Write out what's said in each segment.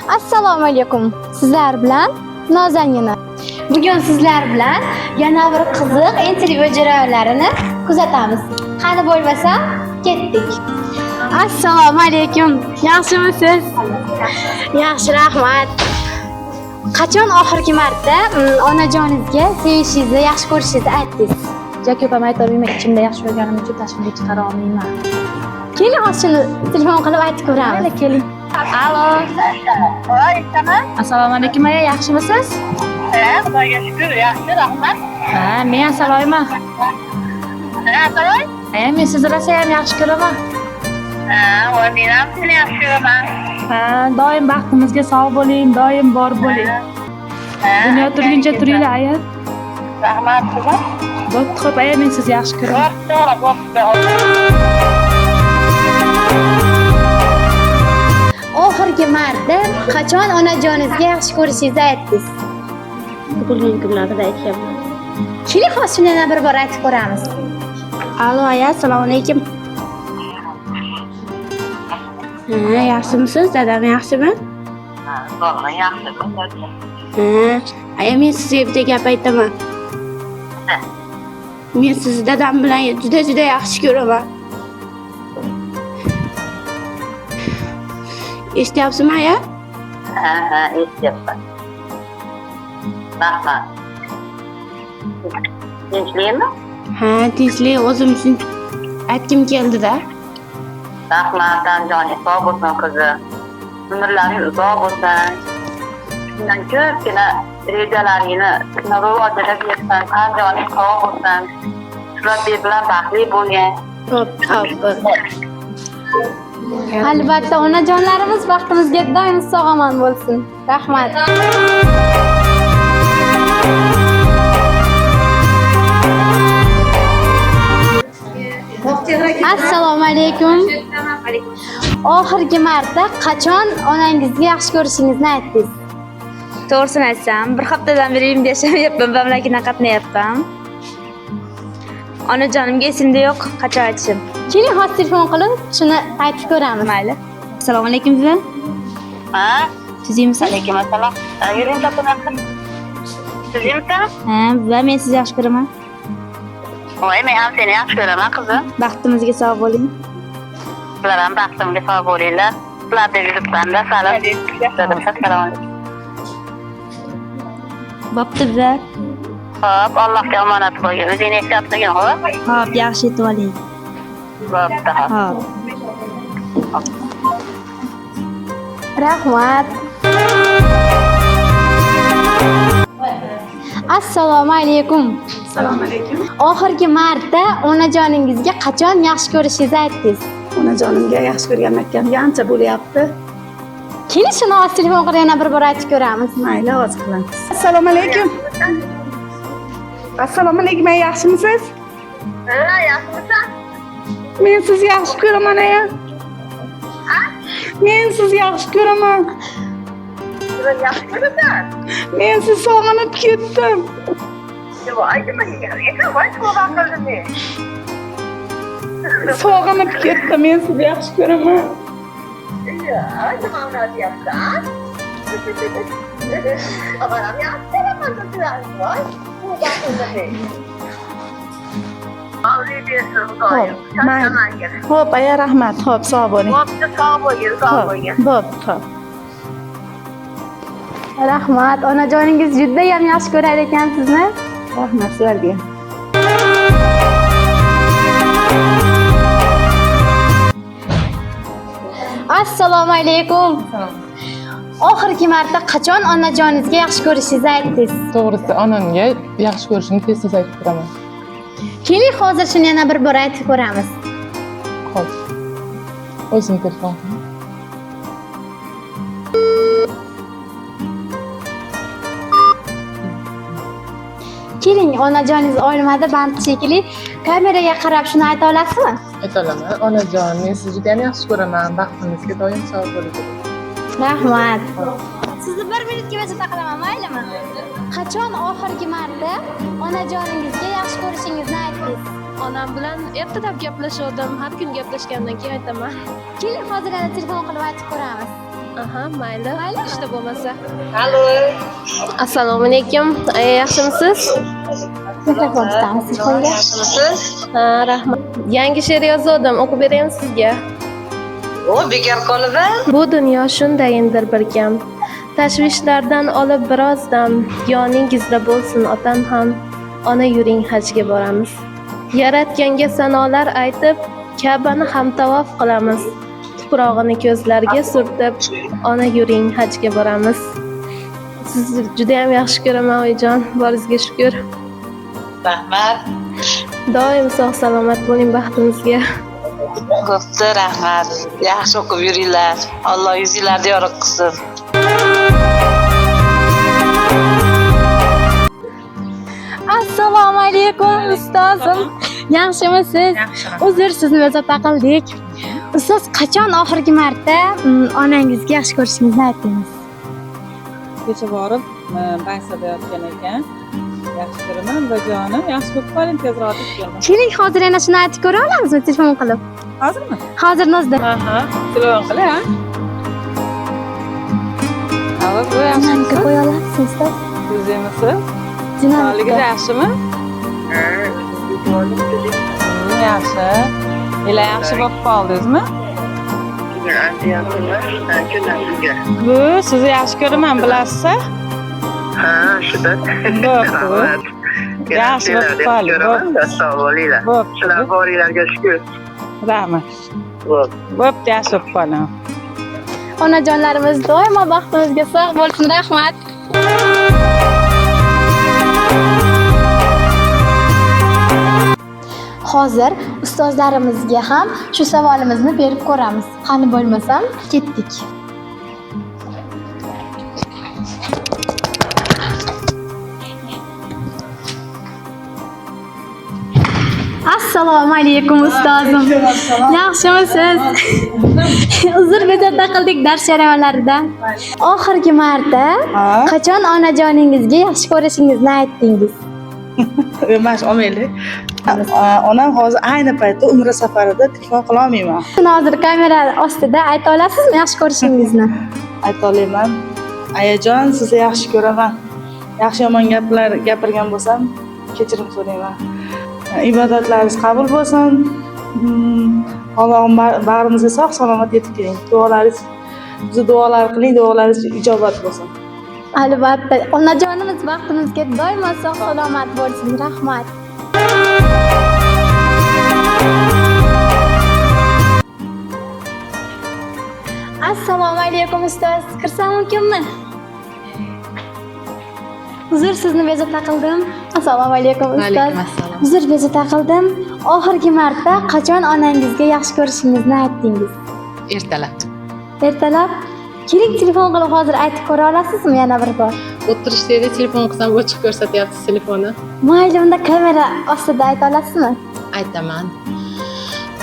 Assalomu alaykum. Sizlar bilan Nozanina. Bugun sizlar bilan yana bir qiziq intervyu jarayonlarini kuzatamiz. Qani bo'lmasa, ketdik. Assalomu alaykum. Yaxshimisiz? Yaxshi, rahmat. Qachon oxirgi marta onajoningizga sevishingizni, yaxshi ko'rishingizni aytdingiz? Juda ko'p ham aytolmayman, ichimda yaxshi ko'rganim uchun tashqariga chiqara olmayman. Keling, hozir shuni telefon qilib aytib ko'ramiz. Mayli, keling. Alo. Voy, Assalomu alaykum aya, yaxshimisiz? Ha, Xudoga shukur, yaxshi, rahmat. Ha, men Asaloyman. Ha, Asaloy? Aya, men sizni rosa ham yaxshi ko'raman. Ha, voy, men ham seni yaxshi ko'raman. Ha, doim baxtimizga sog' bo'ling, doim bor bo'ling. Ha, Dunyo turguncha turinglar, aya. Rahmat, qizim. Bo'pti, xo'p, aya, men sizni yaxshi ko'raman. Bo'pti, bo'pti. Oxirgi marta qachon onajoningizga yaxshi ko'rishingizni aytdingiz? Tug'ilgan kunlarida aytganman. Keling, hozir shuni yana bir bor aytib ko'ramiz. Alo aya, assalomu alaykum. Ha, yaxshimisiz? Dadam yaxshimi? Sog'lig'ing yaxshi. Ha, aya, men sizga bitta gap aytaman. Men sizni dadam bilan juda juda yaxshi ko'raman. Eshityapsizmi aya? Ha, ha, eshityapman. Rahmat. Tinchlikmi? Ha, tinchlik, o'zim uchun aytgim keldi-da. Rahmat, joning sog' bo'lsin, qizim. Umrlaring uzoq bo'lsin. Shundan ko'pgina rejalaringni rivojlab bersin, tan joning sog' bo'lsin. Shuhratbek bilan baxtli bo'lgin. Xo'p, xo'p. Albatta, onajonlarimiz baxtimizga doim sog'-omon bo'lsin. Rahmat. Assalomu alaykum. Oxirgi marta qachon onangizga yaxshi ko'rishingizni aytdingiz? To'g'risini aytsam, bir haftadan beri uyimda yashamayapman, mamlakatdan qatnayapman. Onajonimga esimda yo'q, qachon aytishim. Keling, hozir telefon qilib shuni aytib ko'ramiz. Mayli. Assalomu alaykum buva. Ha? Tuzukmisiz? Alaykum assalom. Yuring, topaman. Tuzukmisan? Ha, buva, men sizni yaxshi ko'raman. Voy, men ham seni yaxshi ko'raman, qizim. Baxtimizga sog' bo'ling. Sizlar ham baxtimga sog' bo'linglar. Sizlar deb yuribman-da, salom. Assalomu alaykum. Bo'pti buva. Xo'p, Allohga omonat bo'lgin. O'zingni ehtiyot qilgin, xo'p? Xo'p, yaxshi yetib oling. Bo'pti, xo'p. Xo'p. Rahmat. Assalomu alaykum. Assalomu alaykum. Oxirgi marta onajoningizga qachon yaxshi ko'rishingizni aytdingiz? Onajonimga yaxshi ko'rganimni aytganimga ancha bo'lyapti. Keling, shuni hozir telefon qilib yana bir bor aytib ko'ramiz. Mayli, hozir qilamiz. Assalomu alaykum. Assalomu alaykum, aya, yaxshimisiz? Ha, yaxshimisan? Men sizni yaxshi ko'raman, aya. Men sizni yaxshi ko'raman. Yaxshi ko'rasan? Men sizni sog'inib ketdim. Voy, nima voy, tavba qildim men. Sog'inib ketdim. Men sizni yaxshi ko'raman. Nima deyapsan? Man ham yaxshi ko'raman sizlarni, voy. Tavba qildim men. Mavli bersin Xudoyim. Xo'p, mayli. Xo'p, aya, rahmat. Xo'p, sog' bo'ling. Bo'pti, sog' bo'lgin, sog' Xo'p, bo'lgin. bo'pti, xo'p. Rahmat. Onajoningiz juda ham yaxshi ko'rar ekan sizni. Rahmat sizlarga. Assalomu alaykum. Oxirgi marta qachon onajoningizga yaxshi ko'rishingizni aytdingiz? To'g'risi, onamga yaxshi ko'rishimni tez-tez aytib turaman. Keling, hozir shuni yana bir bor aytib ko'ramiz. Xo'p. O'zim telefon qilaman. Keling, onajoningiz olmadi band shekilli. Kameraga qarab shuni ayta olasizmi? Ayta olaman. Onajon, men sizni juda ham yaxshi ko'raman. Baxtimizga doim sog' bo'ling. Rahmat. Sizni bir minutga bezovta qilaman, maylimi? Qachon oxirgi marta onajoningizga yaxshi ko'rishingizni aytdingiz? Onam bilan ertalab gaplashuvdim. Har kun gaplashgandan keyin aytaman. Keling, hozir yana telefon qilib aytib ko'ramiz. Aha, mayli. Ishda bo'lmasa. Allo. Assalomu alaykum. Aya, yaxshimisiz? Mikrofon tutamiz qo'lga. Ha, rahmat. Yangi she'r yozdim, o'qib beraymi sizga? O, bekor qolib. Bu dunyo shundayindir bir kam. Tashvishlardan olib biroz dam, yoningizda bo'lsin otam ham. Ona yuring hajga boramiz. Yaratganga sanolar aytib, Ka'bani ham tavof qilamiz. Tuprog'ini ko'zlarga surtib, ona yuring hajga boramiz. Sizni juda ham yaxshi ko'raman, oyijon, boringizga shukur. Rahmat. Doim sog' salomat bo'ling baxtimizga. Bo'pti, rahmat. Yaxshi o'qib yuringlar. Alloh yuzinglarni yorug' qilsin. Assalomu alaykum ustozim. Yaxshimisiz? Uzr, sizni bezovta qildik. Ustoz, qachon oxirgi marta onangizga yaxshi ko'rishingizni aytdingiz? Kecha borib, bansada yotgan ekan. Yaxshi ko'raman, buvajonim. Yaxshi bo'lib qoling, tezroq deb keldim. Keling, hozir yana shuni aytib ko'ra olamizmi telefon qilib? Hozirmi? Hozir nozda. Aha, telefon qilay, ha? Alo, bu Dinamika qo'ya olasiz, ustoz? O'zingizmi? Dinamika. Sog'ligingiz yaxshimi? Yaxshi. Ila yaxshi bo'lib qoldingizmi? Bu sizni yaxshi ko'raman, bilasiz? Ha, shuda. Bo'pti. Yaxshi bo'lib qoling. Ko'raman-da, sog' bo'linglar. Bo'pti. Sizlar boringlarga shukur. Rahmat. Bo'pti, yaxshi bo'lib qoling. Onajonlarimiz doimo baxtimizga sog' bo'lsin. Rahmat. Hozir ustozlarimizga ham shu savolimizni berib ko'ramiz. Qani bo'lmasam, ketdik. Assalomu alaykum ustozim. Yaxshimisiz? Uzr, bezovta qildik dars jarayonlarida. Oxirgi marta qachon onajoningizga yaxshi ko'rishingizni aytdingiz? Emas, olmaylik. Onam hozir ayni paytda umra safarida, telefon qilolmayman. Hozir kamera ostida ayta olasizmi yaxshi ko'rishingizni? Ayta olaman. Ayajon, sizni yaxshi ko'raman. Yaxshi yomon gaplar gapirgan bo'lsam, kechirim so'rayman. Ibodatlaringiz qabul bo'lsin. Allohim bag'rimizga sog' salomat yetib keling. Duolaringiz, bizni duolar qiling, duolaringiz ijobat bo'lsin. Albatta, onajonimiz baxtimizga doimo sog' salomat bo'lsin. Rahmat. Assalomu alaykum ustoz. Kirsam mumkinmi? Uzr, sizni bezovta qildim. Assalomu alaykum ustoz. Uzr, bezovta qildim. Oxirgi marta qachon onangizga yaxshi ko'rishingizni aytdingiz? Ertalab. Ertalab. Keling, telefon qilib hozir aytib ko'ra olasizmi yana bir bor? O'tirishda edi, telefon qilsam o'chiq ko'rsatyapti telefoni. Mayli, unda kamera ostida ayta olasizmi? Aytaman.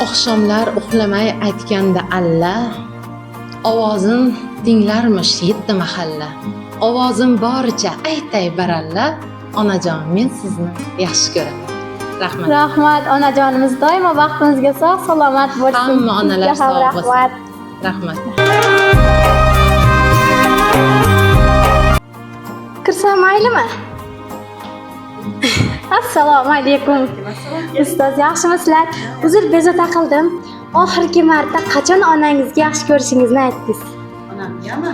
Oqshomlar uxlamay aytganda alla, ovozim tinglarmish yetti mahalla. Ovozim boricha aytay baralla, onajon men sizni yaxshi ko'raman. Rahmat. Rahmat, onajonimiz doimo baxtimizga sog' salomat bo'lsin. Hamma onalar Sizga ham sog' bo'lsin. rahmat. Rahmat. Kirsam maylimi? Assalomu alaykum. Ustoz, yaxshimisizlar? Uzr, bezovta qildim. Oxirgi marta qachon onangizga yaxshi ko'rishingizni aytdingiz? Onamgami?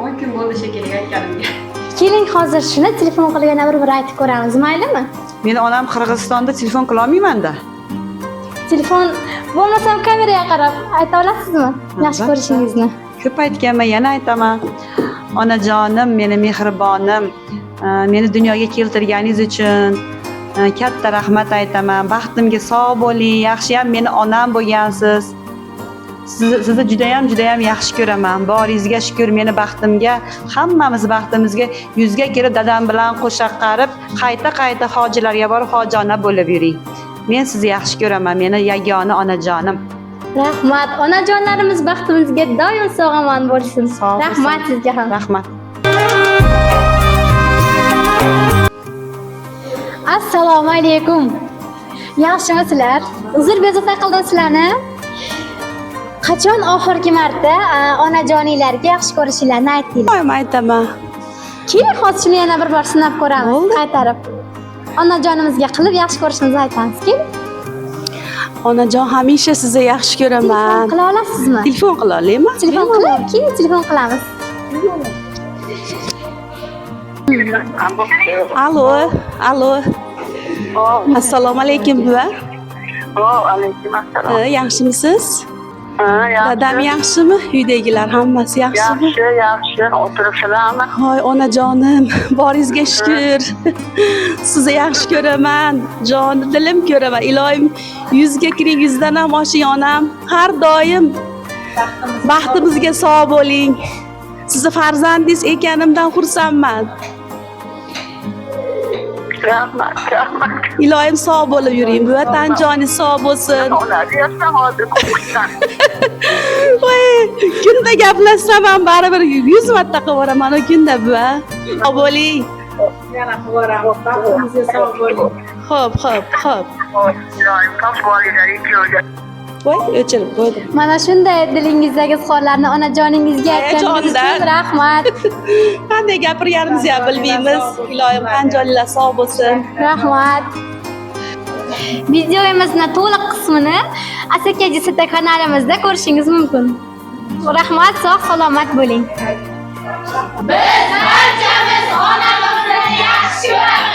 10 kun bo'ldi shekilli aytganimga. Keling, hozir shuni telefon qilib yana bir bor aytib ko'ramiz, maylimi? Meni onam Qirg'izistonda, telefon qilolmayman-da. Telefon bo'lmasam kameraga qarab ayta olasizmi? Yaxshi ko'rishingizni. Ko'p aytganman, yana aytaman. Onajonim, meni mehribonim, meni dunyoga keltirganingiz uchun katta rahmat aytaman. Baxtimga sog' bo'ling, yaxshiyam meni onam bo'lgansiz. Sizni judayam, judayam yaxshi ko'raman. Boringizga shukur, meni baxtimga, hammamiz baxtimizga yuzga kelib dadam bilan qo'sha qarib, qayta-qayta hojilarga borib hojona bo'lib yuring. Men sizni yaxshi ko'raman, meni yagona onajonim. Rahmat. Onajonlarimiz baxtimizga doim sog'-omon bo'lsin. Sog' bo'lsin. Rahmat sizga ham. Rahmat. Assalomu alaykum. Yaxshimisizlar? Uzr, bezovta qildim sizlarni. Qachon oxirgi marta onajoninglarga yaxshi ko'rishinglarni aytdinglar? Doim aytaman. Keling, hozir shuni yana bir bor sinab ko'ramiz, Bo'ldi. Qaytarib. Onajonimizga qilib yaxshi ko'rishimizni aytamiz. Keling. Onajon, hamisha sizni yaxshi Telefon ko'raman. qila olasizmi? Telefon qila olaymi? Telefon qilib, keling, telefon qilamiz. Alo, alo. Assalomu alaykum, buva. Va alaykum assalom. Ha, yaxshimisiz? Ha, yaxshi. Dadam yaxshimi? Uydagilar hammasi yaxshimi? Yaxshi, yaxshi. O'tiribsizlarmi? Voy onajonim, boringizga shukur. Sizni yaxshi ko'raman, joni dilim ko'raman. Iloyim yuzga kiring, yuzdan ham oshing onam. Har doim baxtimizga sog' bo'ling. Sizni farzandingiz ekanimdan xursandman. Rahmat, rahmat. Iloyim sog' bo'lib yuring. Buva, tan joningiz sog' bo'lsin. Ularni hozir qo'rqishdan. Voy, kunda gaplashsam ham baribir 100 marta qilib yuboraman u kunda, buva. Sog' bo'ling. Yana qilib yuboramiz. Baxtimizga sog' bo'ling. Xo'p, xo'p, xo'p. Iloyim topib olinglar ikkovga. Voy, o'chirib qo'ydim. Mana shunday dilingizdagi izhorlarni onajoningizga aytganingiz Ayajonda. uchun rahmat. Qanday gapirganimizni ham bilmaymiz. Iloyim tan joninglar sog' bo'lsin. Rahmat. Videomizni to'liq qismini Asaka JST kanalimizda ko'rishingiz mumkin. Rahmat, sog' salomat bo'ling. Biz barchamiz onamizni yaxshi ko'ramiz.